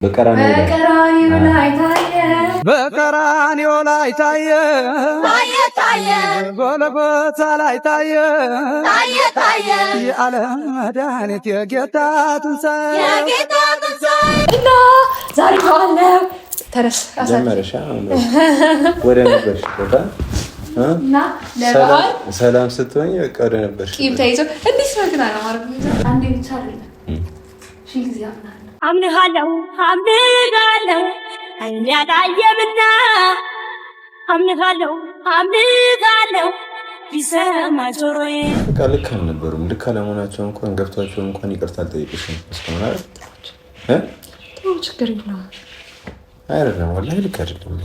በቀራንዮ ላይ ታየ፣ በቀራንዮ ላይ ታየ፣ ታየ ታየ፣ ጎልጎታ ላይ ታየ፣ ታየ ታየ፣ የዓለም መድኃኒት የጌታ ትንሣኤ የጌታ ትንሣኤ እና ዛሬ በዓል ነው። ተረስ ጀመረሽ ወደ ነበርሽ ቦታ እና ለበዓል ሰላም ስትሆኝ በቃ ወደ ነበርሽ ቂም ተይዞ እንዴት ነው ግን አላማረብኝም። አንዴ ብቻ አይደለም ሺህ ጊዜ አምናለሁ አምንሃለሁ አምንሃለሁ አይኔ አላየምና አምንሃለሁ አምንሃለሁ ቢሰማ ጆሮዬ። በቃ ልክ አልነበሩም። ልክ አለመሆናቸው እንኳን ገብቷቸው እንኳን ይቅርታ አልጠየቅሽም እስካሁን አይደል? ችግር የለውም አይደለም፣ ወላሂ ልክ አይደለም።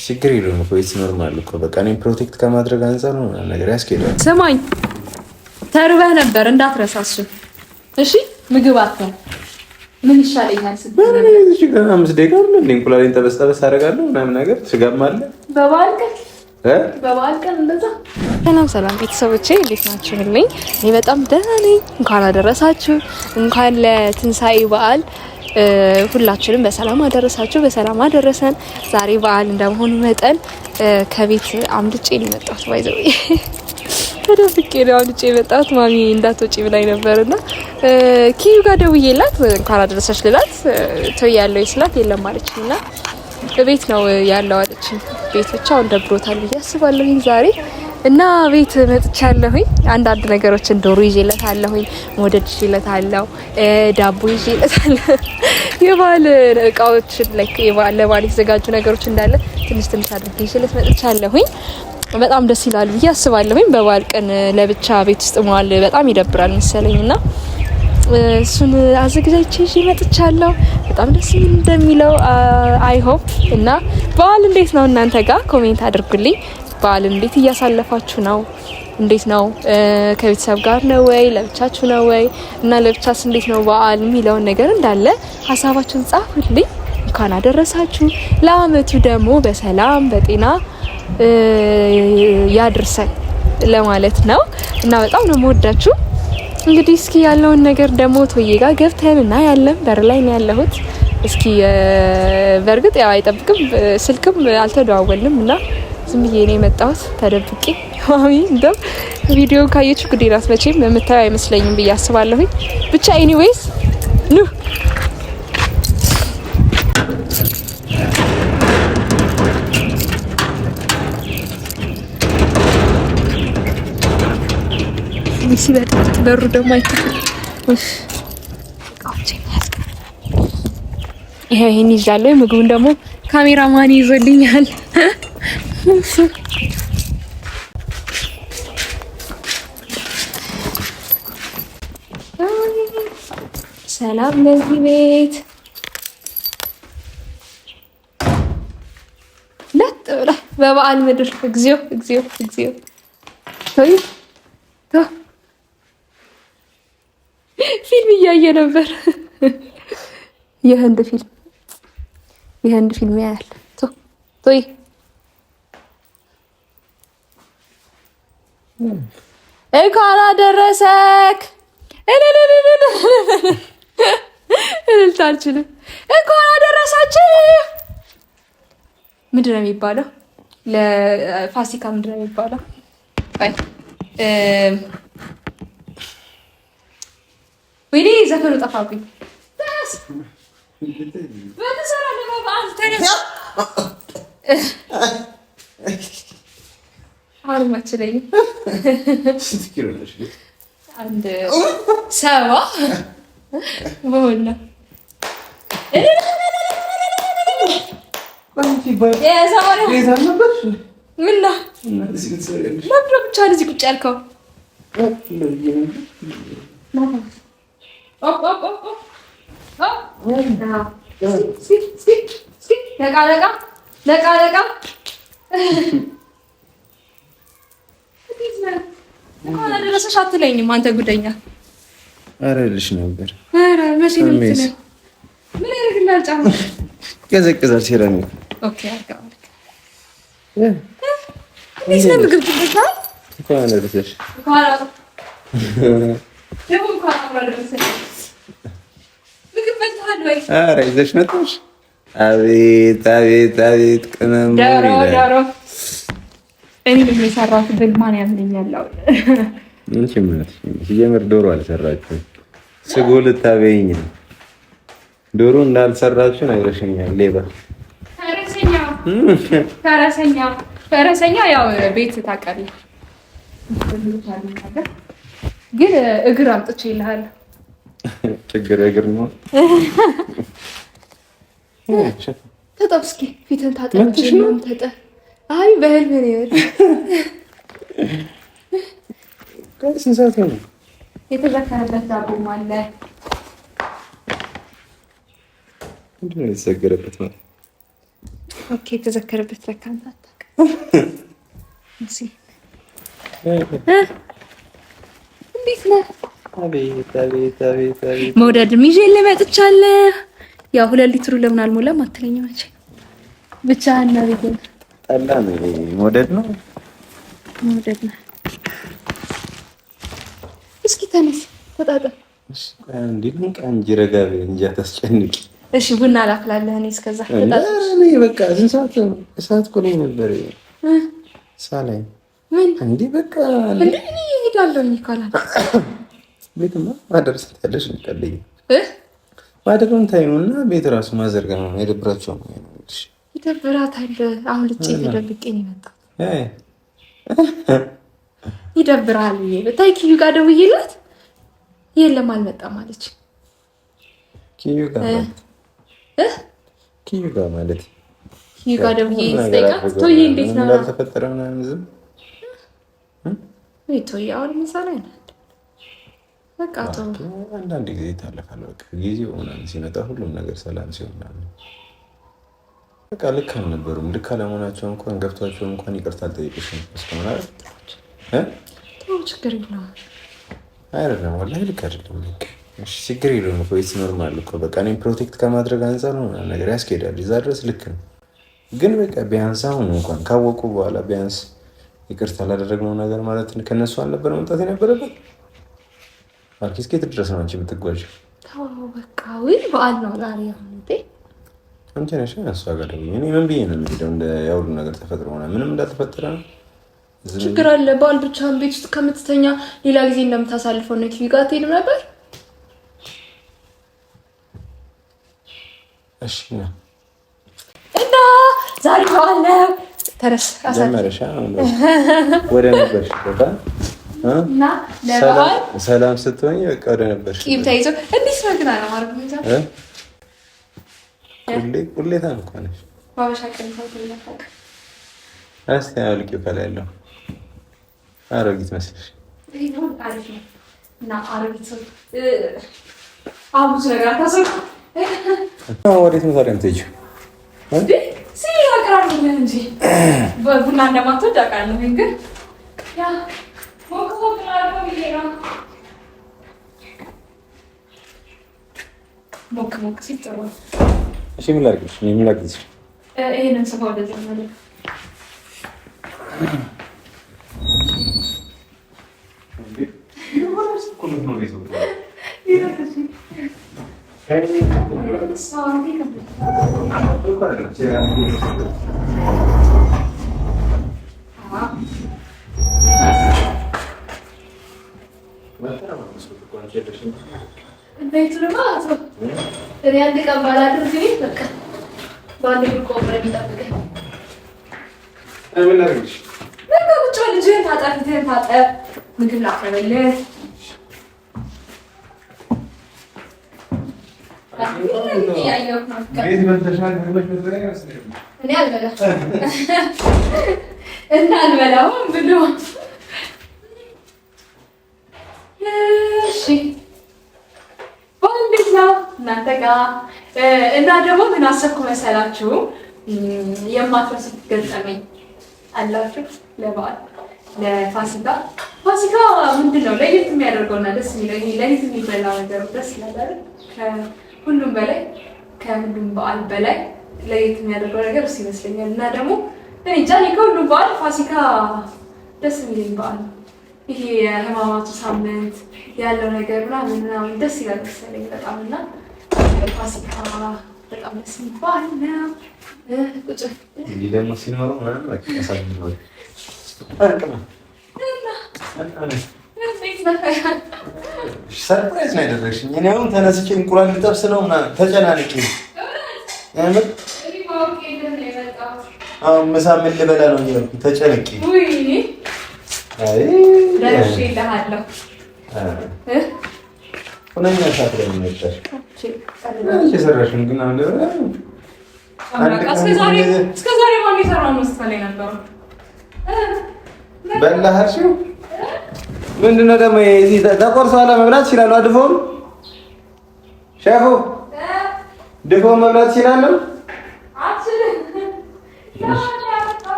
ችግር የለውም እኮ it's normal እኮ በቃ እኔም protect ከማድረግ አንጻር ነው ነገር ያስኬዳል። ስማኝ፣ ተርበህ ነበር እንዳትረሳ እሱን። እሺ ምግብ አትበል ምን ይሻለኛል ስትል 5 ደቂቃ አለ እንደ እንቁላሌን ጠበስ ጠበስ አደርጋለሁ ምናምን ነገር ስጋም አለ በበዓል ቀን በበዓል ቀን እንደዛ። ሰላም ሰላም ቤተሰቦቼ እንዴት ናችሁልኝ? እኔ በጣም ደህና ነኝ። እንኳን አደረሳችሁ። እንኳን ለትንሳኤ በዓል ሁላችንም በሰላም አደረሳችሁ፣ በሰላም አደረሰን። ዛሬ በዓል እንደመሆኑ መጠን ከቤት አምልጬ ነው የመጣሁት። by the way ተደብቄ ነው አምልጬ የመጣሁት። ማሚ እንዳትወጪ ብላኝ ነበርና ኪዩ ጋር ደውዬላት እንኳን አደረሰች ልላት ተው ስላት የለም አለችኝ እና ቤት ነው ያለው አለችኝ። ቤት ብቻውን ደብሮታል ብዬ አስባለሁኝ ዛሬ እና ቤት መጥቻለሁኝ። አንዳንድ ነገሮችን ዶሮ ይዤለታለሁኝ፣ ሞደድ ይዤለታለሁ፣ ዳቦ ይዤለታለሁ። የበዓል እቃዎችን like የበዓል ለበዓል የተዘጋጁ ነገሮች እንዳለ ትንሽ ትንሽ አድርጌ ይዤለት መጥቻለሁኝ። በጣም ደስ ይላል ብዬ አስባለሁኝ። በበዓል ቀን ለብቻ ቤት ውስጥ መዋል በጣም ይደብራል መሰለኝ እና እሱን አዘገጃጅቼ ይዤ መጥቻለሁ። በጣም ደስ እንደሚለው I hope። እና በዓል እንዴት ነው እናንተ ጋር comment አድርጉልኝ። በዓል እንዴት እያሳለፋችሁ ነው? እንዴት ነው? ከቤተሰብ ጋር ነው ወይ ለብቻችሁ ነው ወይ? እና ለብቻስ እንዴት ነው በዓል የሚለውን ነገር እንዳለ ሀሳባችሁን ጻፉልኝ። እንኳን አደረሳችሁ። ለአመቱ ደግሞ በሰላም በጤና ያድርሰን ለማለት ነው እና በጣም ነው የምወዳችሁ። እንግዲህ እስኪ ያለውን ነገር ደግሞ ቶዬ ጋር ገብተን እና ያለን በር ላይ ነው ያለሁት። እስኪ በእርግጥ ያው አይጠብቅም፣ ስልክም አልተደዋወልንም እና ዝም ብዬ ነው የመጣሁት ተደብቄ። ማሚ እንደው ቪዲዮ ካየችው ግዴ ናት መቼም የምታየው አይመስለኝም ብዬ አስባለሁኝ። ብቻ anyways ኑ ሲበጣ በሩ ደግሞ አይከፍትም። ይሄ ይሄን ይዣለሁ። ምግቡን ደግሞ ካሜራማን ይዞልኛል። ሰላም ለዚህ ቤት ለጥ ብላ በበዓል ምድር እግዚኦ እግዚኦ እግዚኦ ተይ ተው ፊልም እያየ ነበር። የህንድ ፊልም የህንድ ፊልም ያያል። ቶይ እንኳን አደረሰክ። እልልታ አልችልም። እንኳን አደረሳችሁ። ምንድን ነው የሚባለው? ለፋሲካ ምንድን ነው የሚባለው? ወይኔ ዘፈኑ ጠፋብኝ። አሁንም አትችለኝም። አንድ ሰባ በሆነ ምነው ብቻ እዚህ ቁጭ ያልከው? ነቃ ነቃ ነቃ ነቃ። እንኳን አደረሰሽ አትለኝም አንተ ጉደኛ። ኧረ እልሽ ነበር። ኧረ መቼ ነው የምትለኝ? ምን ያደርግልሃል ጫማ ይቀዘቅዛል። ሴራሚክ okay። እንዴት ነው ምግብ ትበላለህ? እንኳን አደረሰሽ። ደግሞ እንኳን አብሮ አደረሰን። ምግብ በልተሃል ወይ? ኧረ ይዘሽ መጣሽ። አቤት አቤት አቤት ቅመም ዶሮ ዶሮ እኔ የሰራሁት ብል ማን ያምነኛል? አንቺ ማለት ሲጀምር ዶሮ አልሰራችሁም። ስጎ ልታበይኝ ነው። ዶሮ እንዳልሰራችሁ ነግረሽኛል። ሌባ ፈረሰኛ ፈረሰኛ ፈረሰኛ ያው ቤት ታውቃለህ፣ ግን እግር አምጥቼ ይልሃል። ችግር እግር ነው። ተጠብ እስኪ ፊትን ታጠብ። አይ በህልም ነው። ስንት ሰዓት ነው? የተዘከረበት ዳቦም አለ። ምንድን ነው የተዘከረበት ማለት? okay የተዘከረበት ለካ አንተ አታውቅም። እንዴት ነህ? አቤት አቤት አቤት አቤት መውደድም ይዤልህ መጥቻለሁ። ያው 2 ሊትሩ ለምን አልሞላም አትለኝም መቼ ብቻህን ነው ቤቴ። ጠላ ነው መውደድ ነው መውደድ ነው። እስኪ ተነስ ተጣጠብ። እንጂ ረጋ በይ እንጂ አታስጨንቂ። እሺ ቡና ላፍላለህ እኔ እስከዛ ተጣጠብ። እኔ በቃ ስንት ሰዓት ሰዓት እኮ ላይ ነበር ሳላይ ምን እንዴ በቃ እንዴ እኔ እሄዳለሁ እኮ አላልኩም። ቤትማ ማደር ስትያለሽ እንቀልኝ ማደሩን ታዩና ቤት ራሱ ማዘርጋ ነው የደብራቸው ነው። ይደብራታል። አሁን ልጭ ተደብቄ ነው የመጣሁት። ይደብራል ብዬ ብታይ ኪዩ ጋር ደውዬላት የለም አልመጣም አለች። ኪዩ ጋር ማለት ኪዩ ጋር ማለት ኪዩ ጋር ደውዬ ስጠይቃት ቶዬ እንዴት ነው እንዳልተፈጠረ ምናምን ዝም ወይ ቶዬ አሁን ምሳ ላይ ነው። በቃ ተው። አንዳንድ ጊዜ ይታለፋል። በቃ ጊዜው ምናምን ሲመጣ ሁሉም ነገር ሰላም ሲሆን ምናምን በቃ ልክ አልነበሩም። ልክ አለመሆናቸው እንኳን ገብቷቸው እንኳን ይቅርታ አልጠየቁሽም እስከሆነ አይደል? ተው ችግር የለውም። አይደለም ወላሂ ልክ አይደለም። እሺ ችግር የለውም እኮ it's normal እኮ በቃ እኔም protect ከማድረግ አንጻር ነው ምናምን ነገር ያስኬዳል። እዛ ድረስ ልክ ነው። ግን በቃ ቢያንስ አሁን እንኳን ካወቁ በኋላ ቢያንስ ይቅርታ ላደረግነው ነገር ማለት ከነሱ አልነበረ መምጣት የነበረበት። ማርኬ እስከ የት ድረስ ነው አንቺ የምትጓዥው? ተው በቃ ውይ በዓል ነው ዛሬ። አሁን እንዴ አንቺ ነሽ እሷ ጋር ደግሞ እኔ ምን ብዬ ነው የምሄደው? እንደ ያው ሁሉ ነገር ተፈጥሮ ሆነ ምንም እንዳልተፈጠረ ነው። ችግር አለ። በዓል ብቻህን ቤት ውስጥ ከምትተኛ ሌላ ጊዜ እንደምታሳልፈው ነው ኪዩ ጋር አትሄድም ነበር? እሺ እና ዛሬ በዓል ነው። ተነስ ጀመረሽ ወደ ነበርሽ ቦታ እና ለበዓል ሰላም ስትሆኝ በቃ ወደ ነበርሽ ቂም ተይዞ እንዴት ነው ግን አላማረም። ቁሌታም እኮ ነሽ። ባበሻ ቀሚስ አውጥተሽ እስኪ አውልቂው ከላይ ያለው አሮጊት መስለሽ። አሪፍ ነው እና አሮጊት ሰው አሁን ብዙ ነገር አታስወጣም። ወዴት ነው ታዲያ የምትሄጂው? እንዴ ሲኒ አቅራርብልህ እንጂ ቡና እንደማትወድ አውቃለሁ፣ ግን ያ ሞቅ ሞቅ ላድርገው ብዬ ነው። ሞቅ ሞቅ ሲል ጥሩ ነው። እሺ ምን ላድርግልሽ? ምን ላግዝሽ? ይሄንን ስፋ ወደዚህ ማለት ቤቱንማ እኔ አንድ ቀን ባላድር ቤት በቃ በአንድ እግር ቆሞ ነው የሚጠብቀኝ። በቃ ቁጭ በል፣ እጅህን ታጠብ፣ ፊትህን ታጠብ፣ ምግብ ላቅርብልህ። እኔ አልበላም እና አልበላውም ብሎ እሺ እንዴት ነው እናንተ ጋር? እና ደግሞ ምን አሰብኩ መሰላችሁ? የማትረሱት ገጠመኝ አላችሁ ለበዓል ለፋሲካ? ፋሲካ ምንድን ነው ለየት የሚያደርገውና ደስ የሚለው ይሄ ለየት የሚበላው ነገር ደስ ይላል አይደል? ከሁሉም በላይ ከሁሉም በዓል በላይ ለየት የሚያደርገው ነገር እሱ ይመስለኛል። እና ደግሞ እኔ እንጃ እኔ ከሁሉም በዓል ፋሲካ ደስ የሚለኝ በዓል ነው። ይሄ የህማማቱ ሳምንት ያለው ነገር ምናምን ምናምን ደስ ይላል መሰለኝ በጣም። እና ፋሲካ በጣም ደስ የሚባል ነው። ቁጭ እንዲህ ደግሞ ሲኖረው ምናምን በቃ ያሳዝናል። Surprise ነው ያደረግሽኝ። እኔ አሁን ተነስቼ እንቁላል ልጠብስ ነው ምናምን ተጨናንቄ አሁን ምሳ ምን ልበላ ነው እያልኩኝ ተጨንቄ። ሁነኛ ሰዓት ላይ ነው የመጣሽ። የሰራሽውን ግን አሁን እስከዛሬ ማን የሰራው መሰለኝ ነበረው። በላህ አልሽው? ምንድን ነው ደግሞ እዚህ ተቆርሶ መብላት ይችላሉ። ድፎም ሼፉ ድፎም መብላት ይችላሉ።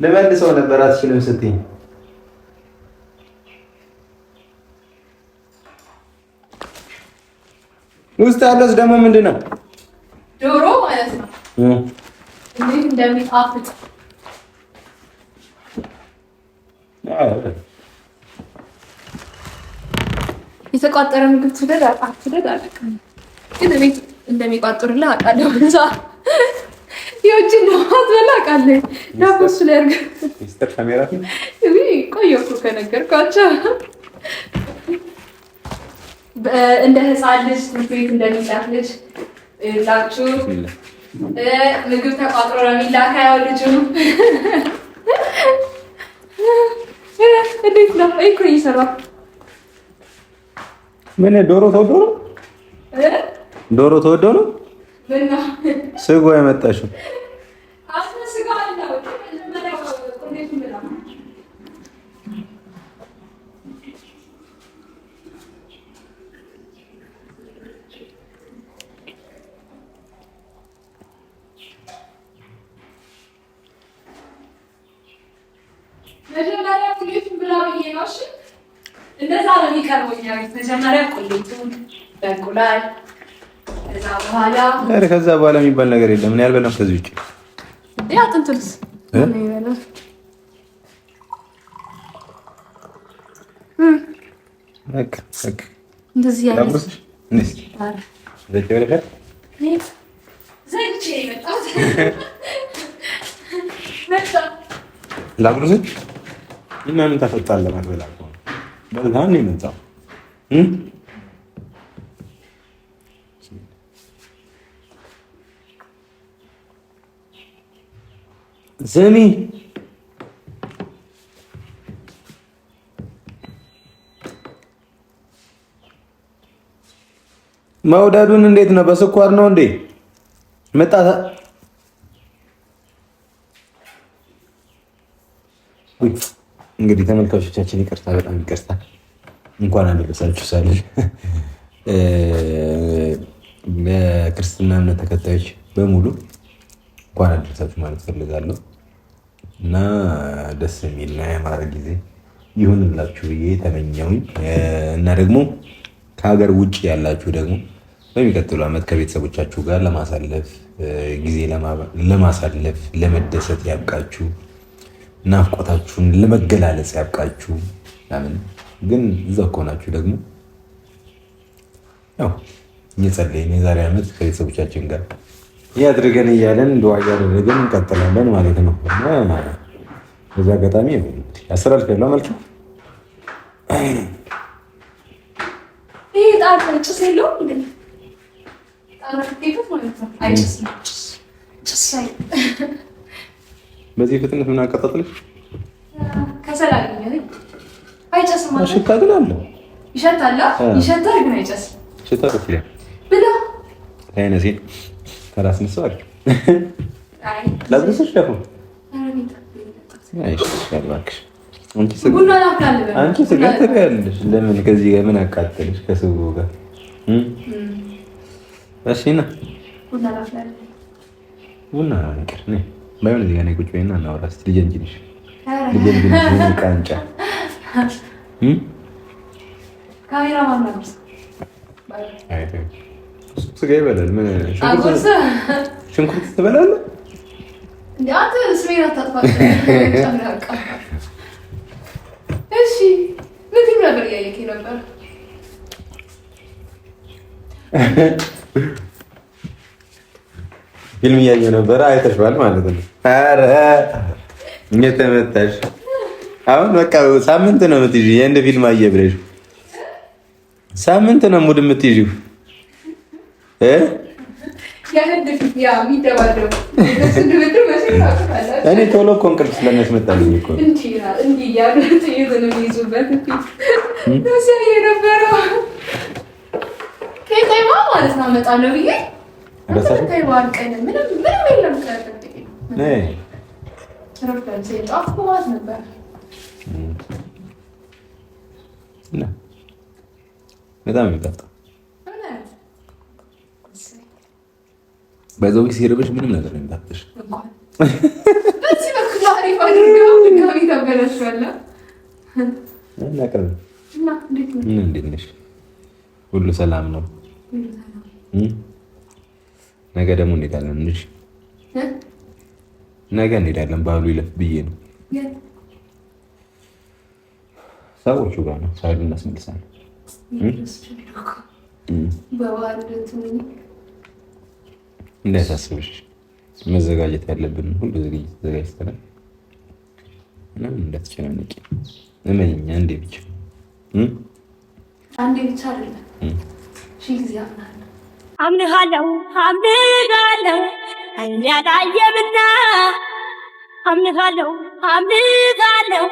ልመልሰው ነበር አትችልም ስትይኝ ውስጥ ያለውስ ደግሞ ምንድን ነው? ዶሮ ማለት ነው። እንዴት እንደሚጣፍጥ የተቋጠረ ምግብ ትውደድ አትውደድ አላውቅም፣ ግን እቤት እንደሚቋጥርልህ አውቃለሁ። እዛ የውጭ እንደማትበላ አውቃለሁ። ዳቦ እሱ ላይ አድርገህ ቆየሁ እኮ ከነገርኳቸው። እንደ ህፃን ልጅ ትምህርት ቤት እንደሚላክ ልጅ ላችሁ ምግብ ተቋጥሮ ነው የሚላካ። ያው ልጁ እንዴት ነው እኮ እየሰራ ምን ዶሮ ተወዶ ነው? ዶሮ ተወዶ ነው? ስጎ የመጣሽው መጀመሪያ ቁሌቱን ብላ ብዬ ነው። እሺ እንደዛ ነው የሚቀርበው እኛ ቤት። መጀመሪያ ቁሌቱን በእንቁላል ከዛ በኋላ ኧረ ከዛ በኋላ የሚባል ነገር የለም። እኔ አልበላም ከዚህ ውጭ። እንዴ አጥንቱንስ በቃ በቃ እንደዚህ ያለ ላጉርስሽ? እስኪ ዘጭ ብለሻል። ዘግቼ የመጣሁት መጣ። ላጉርስሽ እና ምን ታፈጣለህ? ማልበላ እኮ ነው። በልተህ ነው የመጣው። ስሚ መውደዱን እንዴት ነው? በስኳር ነው እንዴ? መጣ እንግዲህ ተመልካቾቻችን ይቅርታ፣ በጣም ይቅርታ። እንኳን አደረሳችሁ ሳልል ለክርስትና እምነት ተከታዮች በሙሉ እንኳን አደረሳችሁ ማለት ፈልጋለሁ እና ደስ የሚልና ያማረ ጊዜ ይሁንላችሁ ብዬ ተመኘውኝ እና ደግሞ ከሀገር ውጭ ያላችሁ ደግሞ በሚቀጥሉ ዓመት ከቤተሰቦቻችሁ ጋር ለማሳለፍ ጊዜ ለማሳለፍ ለመደሰት ያብቃችሁ። ናፍቆታችሁን ለመገላለጽ ያብቃችሁ። ለምን ግን እዛው ከሆናችሁ ደግሞ ያው እየጸለይን የዛሬ ዓመት ከቤተሰቦቻችን ጋር እያድርገን እያለን ዱዓ እያደረገን እንቀጥላለን ማለት ነው። እና በዚህ አጋጣሚ ያስተላልፍ ያለው መልክ ይሄ ጣር ጭስ የለውም እንዴ? ጣር ማለት ነው። አይጭስም። ጭስ አይ በዚህ ፍጥነት ምን አቀጣጥልሽ? ከሰል አገኘሁ። አይጨስም ማለት ሽታ ግን አለው። ይሸታል፣ ይሸታል ግን አይጨስም። ሽታ ደስ ይላል። ብላ አይነሴ ካላስነሳው አሪፍ ላጉርስሽ ደግሞ እባክሽ አንቺ ስጋ ትበያለሽ። ለምን ከዚህ ጋር ምን አቃጠልሽ? ከስጎ ጋር እሺ ና ቡና ይቅር ባይሆን እዚህ ጋር ቁጭ በይና እናውራ እስኪ። ልጀንጅንሽ ልጀንጅንሽ ቃንጫ ስጋ ይበላል። ምን ሽንኩርት ትበላለህ? እሺ ምን ፊልም ነበር እያየክ ነበር? ፊልም እያየሁ ነበረ። አይተሽዋል ማለት ነው። ኧረ የተመታሽ አሁን በቃ ሳምንት ነው የምትይዥው። የህንድ ፊልም አየህ ብለሽ ሳምንት ነው mood የምትይዥው እ እኔ ቶሎ እኮ እንቅልፍ ስለሚያስመጣልኝ እኮ እንዲህ እያሉ ጥይት ነው የሚይዙበት የነበረው ቄጤማ ማለት ነው። አመጣለሁ ብዬ ቀን ምንም ምንም የለም። ነበር። በጣም የሚጣፍጠው በዛው ሲርብሽ ምንም ነገር ነው የሚጣፍጥሽ። እንዴት ነሽ? ሁሉ ሰላም ነው? ነገ ደግሞ እንሄዳለን። እንጂ ነገ እንሄዳለን። ባህሉ ይለፍ ብዬ ነው ሰዎቹ ጋር ነው ሳይሉ እናስመልሳለን። እንዳያሳስብሽ መዘጋጀት ያለብን ሁሉ ዝግጅት ተዘጋጅተናል። ምንም እንዳትጨናነቂ፣ እመኝኝ። አንዴ ብቻ አንዴ ብቻ አይደለም ሺህ ጊዜ አምናለሁ። አምንሃለሁ አምንሃለሁ አይኔ ያላየምና አምንሃለሁ አምንሃለሁ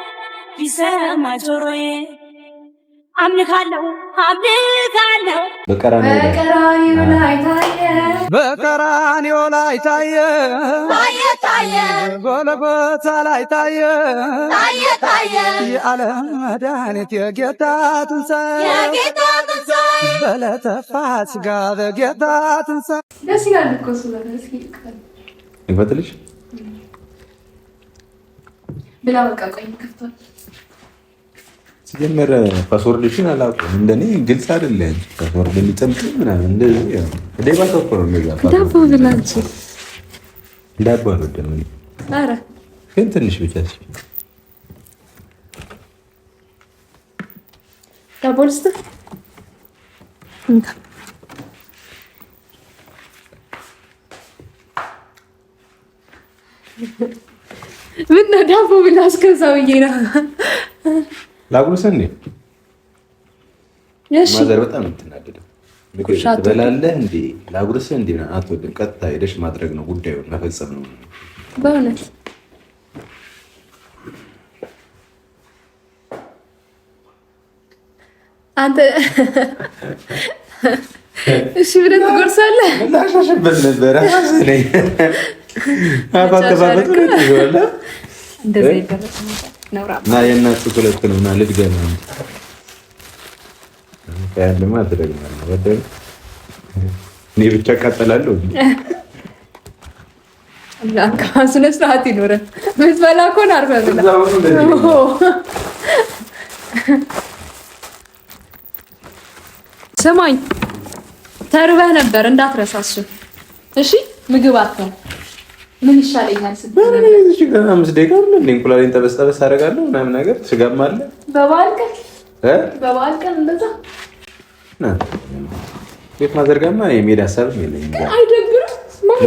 ቢሰማ ጆሮዬ አምልካለሁ አምልካለሁ። በቀራንዮ ላይ ታየ፣ በቀራንዮ ላይ ታየ፣ ታየ ታየ፣ ጎልጎታ ላይ ታየ፣ ታየ ታየ፣ የዓለም መድኃኒት የጌታ ትንሣኤ፣ የጌታ ትንሣኤ፣ በዕለተ ፋሲካ በጌታ ትንሣኤ። ደስ ይላል እኮ እሱ እስኪ ይፈትልሽ ብላ በቃ ቆይ ከፍቷል። ሲጀመር password ሽን አላውቅም። እንደኔ ግልጽ አይደለ password የሚጠምጥ ምናምን እንደዚህ ሌባ ሰው እኮ ነው እንደዛ። ዳቦ ብላ እንጂ ዳቦ አልወድም እኔ። ኧረ ግን ትንሽ ብቻ ዳቦ ልስጥህ። እንካ ምን ነው ዳቦ ብላ እስከዛ ብዬ ነው ላጉርስ እንዴ? እሺ mother በጣም ነው የምትናደደው። ትበላለህ እንዴ? ላጉርስ እንዴ? አትወድም። ቀጥታ ሄደሽ ማድረግ ነው ጉዳዩን መፈጸም ነው። በእውነት አንተ እሺ ብለህ ትጎርሳለህ። ላሻሽበት ነበረ አፋከፋበት እንደዛ ይደረግ እና የእናት ሁለት ነው እና ልድገም ያለማ ትደግማለህ። እኔ ብቻ እቃጠላለሁ። ስነ ስርዓት ይኖረን። ምትበላ ከሆነ አርፈህ ብላ። ስማኝ፣ ተርበህ ነበር እንዳትረሳ እሱን። እሺ ምግብ አትተው። ምን ይሻለኛል ስትል አምስት ደቂቃ አለ እንደ እንቁላሌን ጠበስ ጠበስ አደርጋለሁ ምናምን ነገር ስጋም አለ። በበዓል ቀን በበዓል ቀን እንደዛ ቤት ማዘርጋማ የሜዳ ሀሳብም የለኝም። አይደብርም? ማን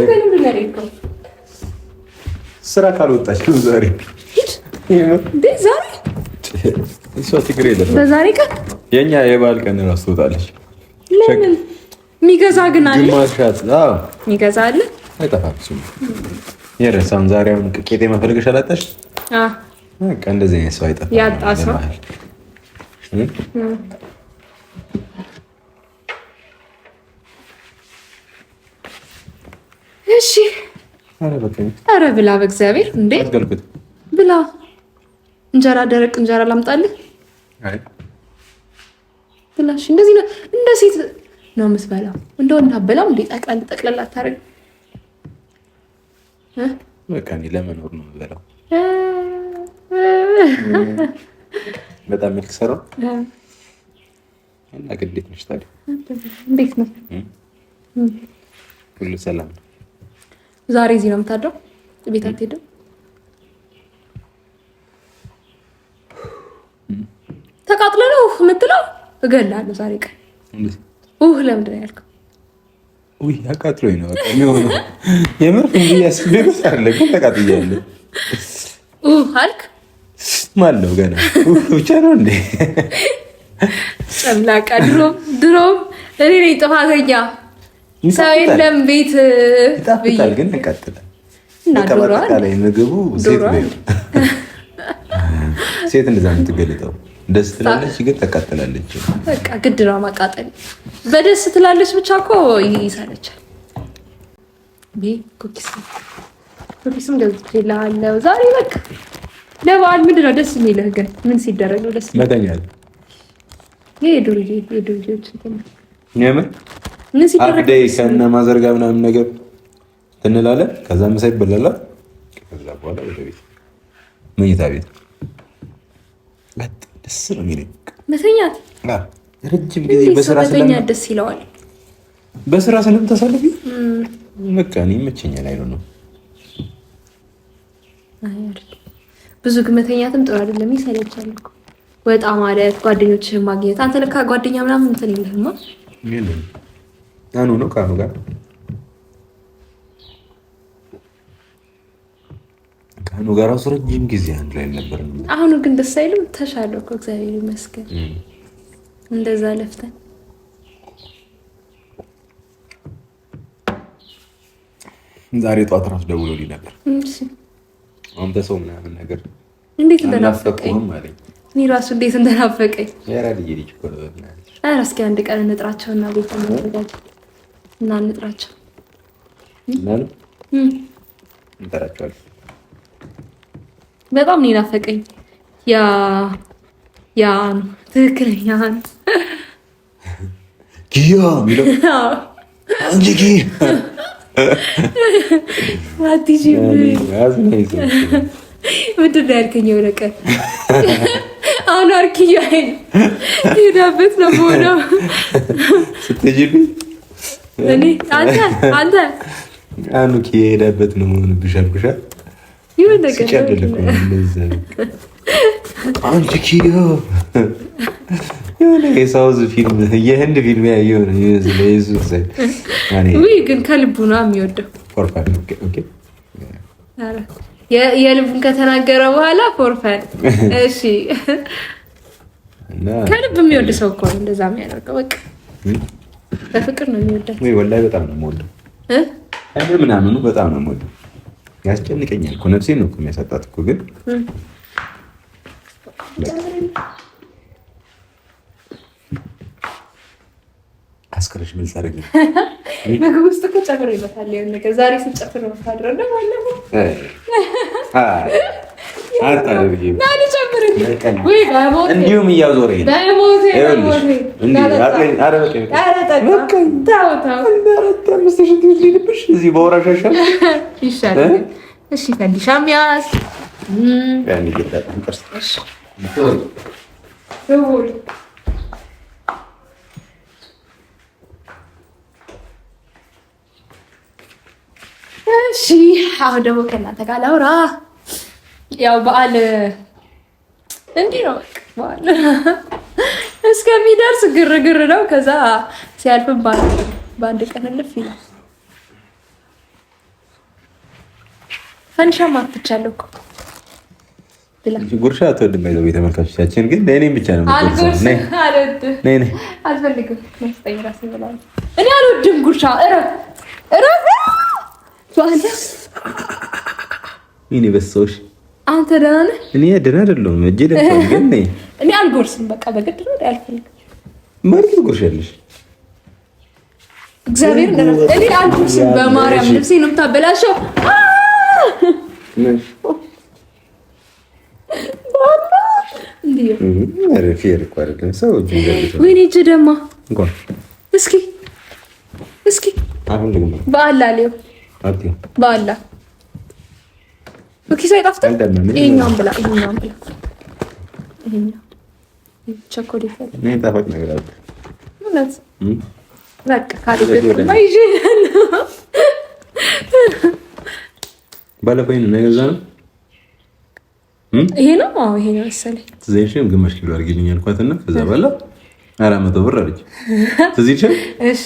ነው ስራ ካልወጣች ነው ዛሬ እንዴ? ዛሬ እሷ ችግር የለም። በዛሬ ቀን የኛ የበዓል ቀን እራሱ ትወጣለች። ለምን የሚገዛ ግን አለ? ግማሽ አዎ የሚገዛ አለ። አይጠፋም እሱ የረሳውን ዛሬ አሁን ቄጤማ ፈልገሽ አላጣሽ? አዎ በቃ እንደዚህ አይነት ሰው አይጠፋም። ያጣ ሰው እሺ። ኧረ ብላ በእግዚአብሔር እንዴ ብላ። እንጀራ ደረቅ እንጀራ ላምጣልህ? ብላ። እሺ እንደዚህ ነው፣ እንደ ሴት ነው የምትበላው። እንደው እንዳበላም እንዴ ጠቅለል ጠቅለል አታደርግም? በቃ እኔ ለመኖር ነው የምበላው። በጣም መልክ ሰራው እና እንዴት ነሽ ታዲያ? እንዴት ነው? ሁሉ ሰላም ነው? ዛሬ እዚህ ነው የምታድረው? ቤት አትሄድም? ተቃጥለ ነው የምትለው? እገልሃለሁ ዛሬ ቀን። ለምንድን ነው ያልከው? ውይ አቃጥሎኝ ነው በቃ የሚሆነው። የምር እንዲህ ያስቤበት አለ ግን ተቃጥያለሁ አልክ ማነው ገና ብቻ ነው እንዴ? ጨምላቃ። ድሮም ድሮም እኔ ነኝ ጥፋተኛ። ሰው የለም ቤት ይጣፍጣል፣ ግን ያቃጥላል። በአጠቃላይ ምግቡ ሴት ነው ሴት እንደዛ የምትገልጠው ደስ ትላለች፣ ግን ታቃጥላለች። በቃ ግድ ነው ማቃጠል። በደስ ትላለች ብቻ እኮ ይሰለቻል። cookies ም ገዝቼልሃለሁ ዛሬ። በቃ ለበዓል ምንድን ነው ደስ የሚልህ ግን? ምን ሲደረግ ነው ደስ መተኛት? ይሄ የዱርዬ የዱርዬዎች እንትን ነው። ምን ሲደረግ ከእነ ማዘርጋ ምናምን ነገር እንላለን። ከዛ ምሳ ይበላል። ከዛ በኋላ ወደ ቤት መኝታ ቤት ደስ ነው የሚለኝ መተኛት። ረጅም ጊዜ በስራ መተኛት ደስ ይለዋል። በስራ ስለምታሳልፊ በቃ እኔ ይመቸኛል። አይሉ ነው ብዙ ግን መተኛትም ጥሩ አይደለም፣ ይሰለቻል እኮ ወጣ ማለት ጓደኞችህን ማግኘት። አንተ ለካ ጓደኛ ምናምን እንትን የለህማ። አኑ ነው ከአኑ ጋር ከአኑ ጋር ራሱ ረጅም ጊዜ አንድ ላይ ነበር። አሁኑ ግን ደስ አይልም። ተሻለ እኮ እግዚአብሔር ይመስገን። እንደዛ ለፍተን ዛሬ ጠዋት ራሱ ደውሎልኝ ነበር። አንተ ሰው ምናምን ነገር እንዴት እንደናፈቀኝ እኔ ራሱ እንዴት እንደናፈቀኝ። ኧረ እስኪ አንድ ቀን እንጥራቸውና ቤት እናዘጋጅ እና እንጥራቸው እንጠራቸዋለን። በጣም ነው የናፈቀኝ። ያ ያ ነው ትክክለኛ ነው ኪያ የሚለው አንቺ ኪያ ምንድን ነው ያልከኝ? የሆነ ቀን አሁን አርኪያ ሄዳበት ነው ሆነው ስትሄጂብኝ እኔ አንተ አንተ አኑ ኪያ ሄዳበት ነው መሆንብሽ አልኩሽ። ይሁን ነገር አንቺ ኪያ የሆነ የሳውዝ ፊልም የህንድ ፊልም ያየው ነው ውይ ግን ከልቡ ነው የሚወደው። የልቡን ከተናገረ በኋላ for fun። እሺ ከልብ የሚወድ ሰው እኮ ነው እንደዛ የሚያደርገው። በቃ በፍቅር ነው የሚወዳት። ወላሂ በጣም ነው የምወደው ምናምኑ በጣም ነው የምወደው። ያስጨንቀኛል እኮ ነፍሴን ነው እኮ የሚያሳጣት እኮ ግን አስከረሽ ምን ታደርጊ? ምግብ ውስጥ እኮ ጨምሬበታል የሆነ ነገር ዛሬ ስጨፍር ነው የምታድረው። እና ባለፈው እንዲሁም እያዞረኝ እዚህ በወራሽ ይሻላል። እሺ ፈንዲሻም ያዝ። እሺ አሁን ደግሞ ከእናንተ ጋር ላውራ። ያው በዓል እንዲህ ነው፣ በቃ በዓል እስከሚደርስ ግርግር ነው። ከዛ ሲያልፍም በአንድ ቀን እልፍ ይላል። ፈንዲሻ ማፍቻለሁ እኮ ጉርሻ አትወድም። ባይዘው ተመልካቾቻችን ግን ለእኔም ብቻ ነው አልፈልግም። እኔ አልወድም ጉርሻ። እረፍ እረፍ እኔ በሰውሽ አንተ ደህና ነህ? እኔ ደህና አይደለሁም። እጄ ደፍቷል። ግን እኔ አልጎርስም። በቃ በግድ ነው አልፈልግም። ማለት ትጎርሻለሽ? እግዚአብሔር እኔ አልጎርስም። በማርያም ልብሴ ነው የምታበላሸው። ወይኔ እጅ ደማ። እስኪ እስኪ በአላህ ሊው በአላህ ኪሱ አይጣፍጥም። ይኸኛውን ብላ፣ ይኸኛውን ብላ። ይኸኛው ቸኮሌት ጣፋጭ ነገር አለ። እውነት በቃ ካልወደድኩማ ይዤ እሄዳለሁ። ባለፈው ይሄንን ነው የገዛነው። ይሄ ነው። አዎ ይሄ ነው መሰለኝ። ትዝ አይልሽም? ግማሽ ኪሎ አድርጊልኝ አልኳትና ከዛ በኋላ 400 ብር አለች። ትዝ ይልሻል? እሺ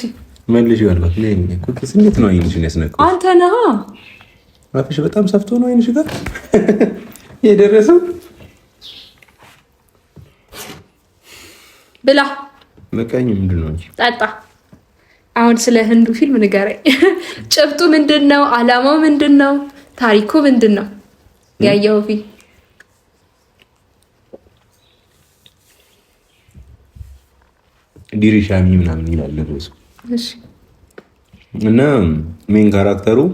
መልሽ ያልኳት cookies እንዴት ነው አይንሽን ያስነካው? አንተ ነህ። አፍሽ በጣም ሰፍቶ ነው አይንሽ ጋር የደረሰው። ብላ መቃኝ ምንድን ነው እንጂ ጠጣ። አሁን ስለ ህንዱ ፊልም ንገረኝ። ጭብጡ ምንድን ነው? አላማው ምንድን ነው? ታሪኩ ምንድን ነው? ያየኸው ፊልም ዲሪሻሚ ምናምን ይላል ርዕሱ። እሺ እና main character ኡ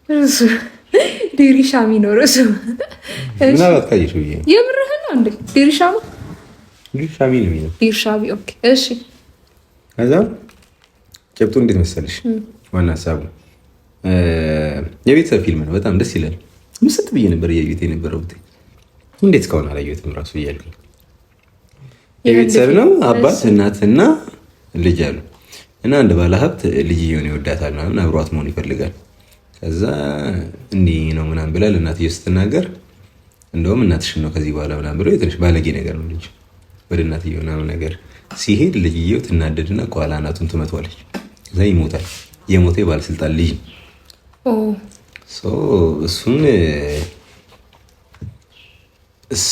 ርዕሱ ዲሪሻሚ ነው ርዕሱ። ምናልባት ካየሽው ብዬ ነው። የምርህን ነው እንዴ? ዲሪሻሚ ዲሪሻሚ ነው የሚለው። ዲሪሻሚ okay። እሺ ከዛ ጭብጡ እንዴት መሰለሽ? ዋና ሀሳቡ የቤተሰብ ፊልም ነው። በጣም ደስ ይላል። ምስጥ ብዬ ነበር እያየሁት የነበረው። እንዴት እስካሁን አላየሁትም ራሱ እያልኩኝ። የቤተሰብ ነው። አባት እናትና ልጅ አሉ እና አንድ ባለሀብት ልጅየውን ይወዳታል ምናምን አብሯት መሆን ይፈልጋል። ከዛ እንዲህ ነው ምናምን ብላ ለእናትየው ስትናገር እንደውም እናትሽን ነው ከዚህ በኋላ ምናምን ብሎ ትንሽ ባለጌ ነገር ነው ልጅ ወደ እናትየው ምናምን ነገር ሲሄድ ልጅየው ትናደድና ከኋላ እናቱን ትመቷለች። ከዛ ይሞታል። የሞተ የባለስልጣን ልጅ ነው። እሱን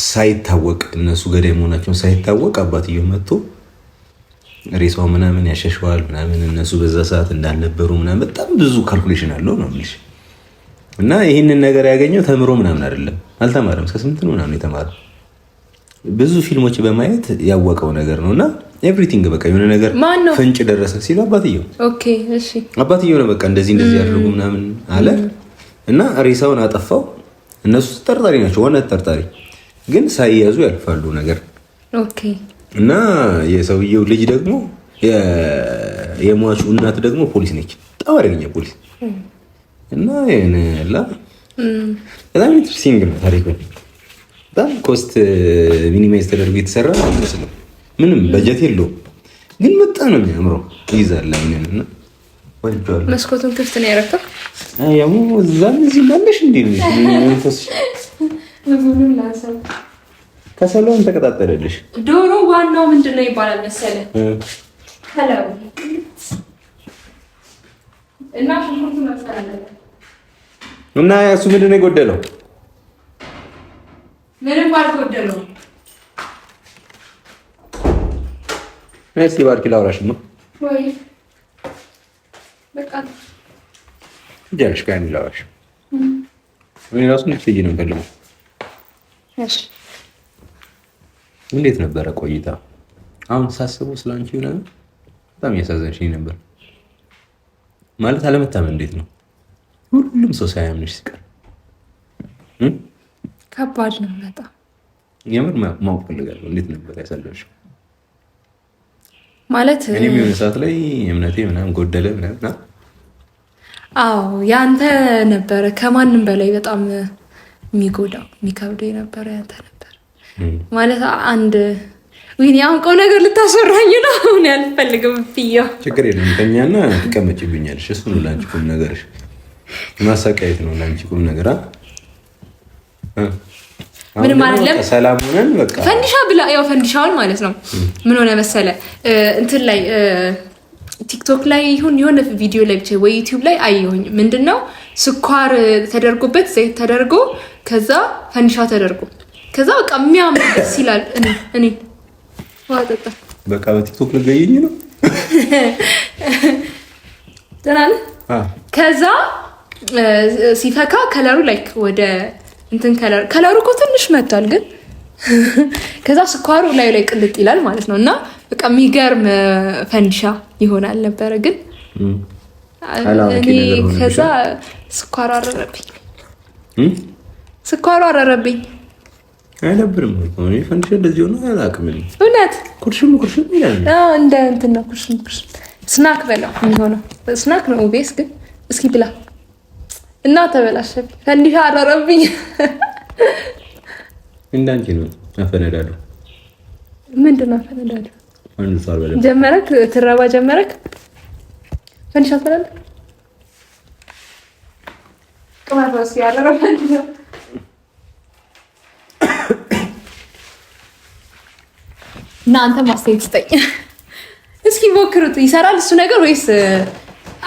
ሳይታወቅ እነሱ ገዳይ መሆናቸውን ሳይታወቅ አባትየው መጥቶ ሬሳው ምናምን ያሸሸዋል ምናምን እነሱ በዛ ሰዓት እንዳልነበሩ ምናምን በጣም ብዙ calculation አለው ነው የምልሽ። እና ይህንን ነገር ያገኘው ተምሮ ምናምን አይደለም፣ አልተማረም። እስከ 8 ነው ምናምን የተማረው። ብዙ ፊልሞች በማየት ያወቀው ነገር ነው። እና everything በቃ የሆነ ነገር ፍንጭ ደረሰ ሲሉ አባትየው okay፣ እሺ፣ አባትየው ነው በቃ እንደዚህ እንደዚህ ያደርጉ ምናምን አለ እና ሬሳውን አጠፋው። እነሱ ተጠርጣሪ ናቸው፣ ዋና ተጠርጣሪ ግን ሳይያዙ ያልፋሉ ነገር okay። እና የሰውየው ልጅ ደግሞ የሟቹ እናት ደግሞ ፖሊስ ነች፣ በጣም አደገኛ ፖሊስ እና በጣም interesting ነው ታሪኩ። በጣም cost minimize ተደርጎ የተሰራ አይመስልም። ምንም በጀት የለውም፣ ግን በጣም ነው የሚያምረው። ይይዛል አይንን እና ወድጄዋለሁ። መስኮቱን ክፍት ነው ያደረከው? ያው እዛም እዚህም አለሽ እንዴ መንፈስ ከሰሏን ተቀጣጠለልሽ። ዶሮ ዋናው ምንድን ነው ይባላል መሰለህ? ከለሩ እና ሽንኩርቱ መብሰል አለበት። እና እሱ ምንድን ነው የጎደለው? ምንም አልጎደለውም። እስኪ ባርኪ ላውራሽማ ወይ በቃ ጀርሽ ጋር ላውራሽ። እኔ ራሱ እንድትይ ነው የምፈልገው። እሺ እንዴት ነበረ ቆይታ? አሁን ሳስበው ስለ አንቺ ምናምን በጣም እያሳዘንሽኝ ነበር። ማለት አለመታመን እንዴት ነው ሁሉም ሰው ሳያምንሽ ሲቀር ከባድ ነው በጣም። የምር ማወቅ ፈልጋለሁ። እንዴት ነበር ያሳለፍሽው? ማለት እኔም የሆነ ሰዓት ላይ እምነቴ ምናምን ጎደለ ምናምን። አዎ ያንተ ነበረ ከማንም በላይ በጣም የሚጎዳው የሚከብደው የነበረ ያንተ ነበር። ማለት አንድ ወይኔ አሁን ቆም ነገር ልታስወራኝ ነው። አሁን አልፈልግም። ብዬው ችግር የለም ተኛና ትቀመጭብኛለሽ። እሱ ነው ለአንቺ ቁም ነገርሽ። ማሰቃየት ነው ለአንቺ ቁም ነገር። ምንም አይደለም። ሰላም ሆነን በቃ ፈንዲሻ ብላ ያው ፈንዲሻውን ማለት ነው። ምን ሆነ መሰለ እንትን ላይ ቲክቶክ ላይ ይሁን የሆነ ቪዲዮ ላይ ብቻ ወይ ዩቲዩብ ላይ አየሁኝ። ምንድነው ስኳር ተደርጎበት ዘይት ተደርጎ ከዛ ፈንዲሻ ተደርጎ ከዛ በቃ የሚያምር ደስ ይላል። እኔ እኔ ውሃ ጠጣ። በቃ በቲክቶክ ልገየኝ ነው። ደህና ነህ? ከዛ ሲፈካ color ኡ like ወደ እንትን color ኡ እኮ ትንሽ መጥቷል፣ ግን ከዛ ስኳሩ ላይ ላይ ቅልጥ ይላል ማለት ነው። እና በቃ የሚገርም ፈንዲሻ ይሆናል ነበረ፣ ግን እኔ ከዛ ስኳሩ አረረብኝ፣ ስኳሩ አረረብኝ። አይደብርም? ፈንዲሻ እንደዚህ ሆኖ አላውቅም። እውነት ኩርሽም ኩርሽም ይላል። እንደ እንትን ነው ኩርሽም ኩርሽም snack በላው የሚሆነው snack ነው። ቤስ ግን እስኪ ብላ እና ተበላሸብኝ። ፈንዲሻ አረረብኝ። እንዳንቺ ነው አፈነዳዱ። ምንድን ነው አፈነዳዱ? ጀመረክ ትረባ ጀመረክ። ፈንዲሻ ትበላለህ? ቅመም እስኪ ያረረ ፈንዲሻ እና አንተ ማስተያየት ስጠኝ እስኪ። እስኪ ሞክሩት። ይሰራል እሱ ነገር ወይስ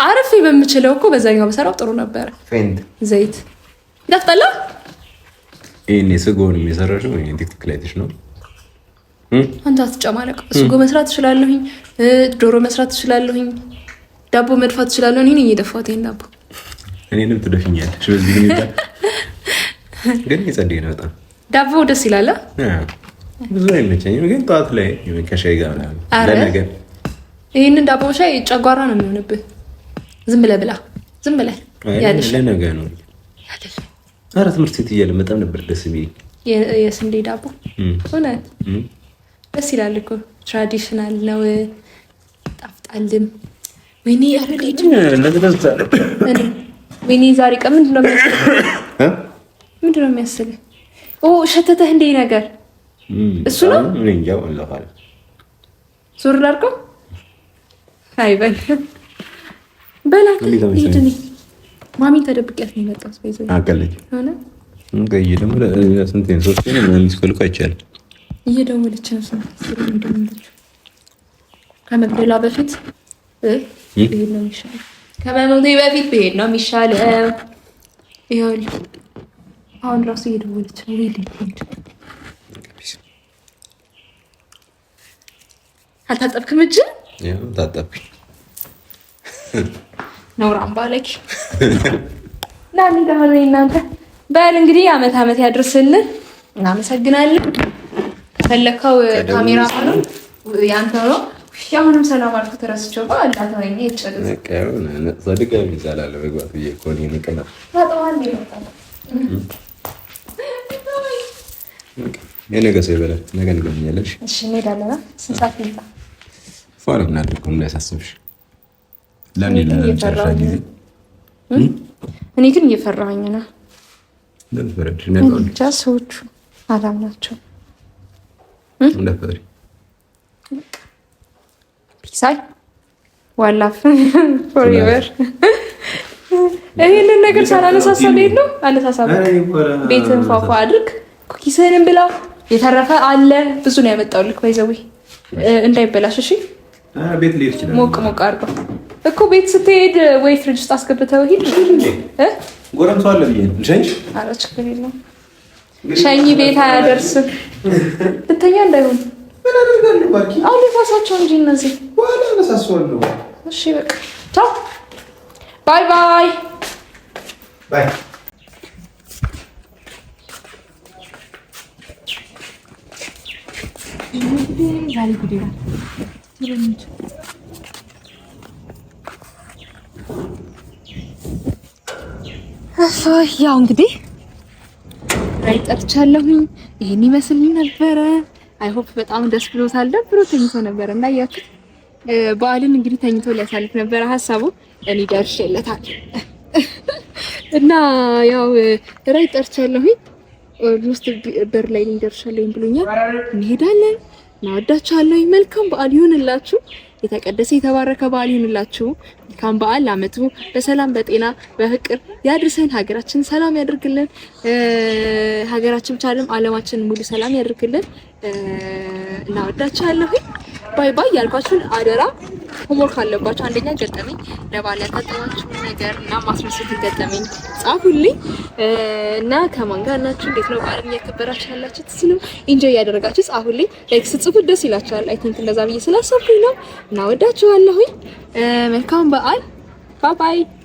አርፌ በምችለው እኮ በዛኛው በሰራው ጥሩ ነበረ። ዘይት ይጣፍጣል። ይሄን ስጎን የሚሰራሽው ቲክቶክ ላይ ነው። አንተ አትጨማለቅ። ስጎ መስራት እችላለሁኝ፣ ዶሮ መስራት እችላለሁኝ፣ ዳቦ መድፋት እችላለሁ። እኔ ነኝ የደፋሁት ይሄን ዳቦ። እኔንም ትደፍኛለሽ በዚህ ሁኔታ። ግን የጸደይ ነው በጣም ዳቦ ደስ ይላል። ብዙ አይመቸኝም፣ ግን ጠዋት ላይ ከሻይ ጋር ምናምን ለነገ ይህንን ዳቦ ሻይ ጨጓራ ነው የሚሆንብህ። ዝም ብለህ ብላ፣ ዝም ብለህ ለነገ ነው። ኧረ ትምህርት ቤት እያለ በጣም ነበር ደስ የሚለኝ የስንዴ ዳቦ። እውነት ደስ ይላል እኮ traditional ነው፣ ጣፍጣልም። ወይኔ ወይኔ ዛሬ ቀን ምንድን ነው ምንድን ነው የሚያስልህ? ሸተተህ እንዴ ነገር እሱ ነው። ዞር ላድርገው። አይ በል በላት ሂድ። እኔ ማሚን ተደብቂያት ነው የመጣሁት። እየደወለች ነው። ከመግደሏ በፊት ብሄድ ነው የሚሻለው። ከመሞቴ በፊት ብሄድ ነው የሚሻለው። ይኸውልህ አሁን ራሱ እየደወለች ነው። አልታጠብክም? እጅ ታጠብኩኝ። ነውራም ባለኪ ናኒ ተሆነ እናንተ በል እንግዲህ አመት አመት ያድርስልን። እናመሰግናለን። ከፈለከው ካሜራ ነው ያንተ ነው። አሁንም ሰላም አልኩት ረስቼው አላተወኝ የነገ ሰው ይበላል። ነገ እንገናኛለን። እሺ እንሄዳለን። ስንት ሰዓት እንምጣ? ፏ እናድርገው እንዳያሳስብሽ። ለመጨረሻ ጊዜ እኔ ግን እየፈራሁኝ ነው። ብቻ ሰዎቹ አላምናቸው። ፒሳይ ዋላፍ forever ይህንን ነገር ሳላነሳሳ ልሄድ ነው። አነሳሳ ቤትን ፏፏ አድርግ፣ cookies ህንም ብላ። የተረፈ አለ ብዙ ነው ያመጣሁልህ። by the way እንዳይበላሽ እሺ። ሞቅ ሞቅ አድርገው እኮ ቤት ስትሄድ ወይ ፍሪጅ ውስጥ አስገብተው ሂድ። ጎረምሳው አለ ብዬ ነው። ኧረ ችግር የለውም ሸኝ ቤት አያደርስም። ልተኛ እንዳይሆን አሁን ልፋሳቸው እንጂ እነዚህ። እሺ በቃ ቻው፣ bye bye bye። ያው እንግዲህ ራይ ጠርቻለሁኝ። ይሄን ይመስል ነበረ። I hope በጣም ደስ ብሎታል። ደብሮ ተኝቶ ነበረ እና እያችሁት በዓልን እንግዲህ ተኝቶ ሊያሳልፍ ነበረ ሀሳቡ። እኔ ደርሼለታል እና ያው ራይ ጠርቻለሁኝ። almost በር ላይ ደርሻለሁኝ ብሎኛል። እንሄዳለን። እናወዳችኋለሁኝ። መልካም በዓል ይሁንላችሁ። የተቀደሰ የተባረከ በዓል ይሁንላችሁ። መልካም በዓል ለዓመቱ በሰላም በጤና በፍቅር ያድርሰን። ሀገራችን ሰላም ያድርግልን። ሀገራችን ብቻ አይደለም ዓለማችን ሙሉ ሰላም ያድርግልን። እናወዳችኋለሁኝ። bye bye ያልኳችሁን አደራ homework አለባችሁ። አንደኛ ገጠመኝ ለበዓል ያጋጠማችሁ ነገር እና ማስረሱት ገጠመኝ ጻፉልኝ እና ከማን ጋር ናችሁ፣ እንዴት ነው በዓልን እያከበራችሁ ያላችሁት፣ እሱንም enjoy እያደረጋችሁ ጻፉልኝ። like ስትጽፉት ደስ ይላችኋል። I think እንደዛ ብዬ ስላሰብኩኝ ነው። እና ወዳችኋለሁኝ። መልካም በዓል። bye bye።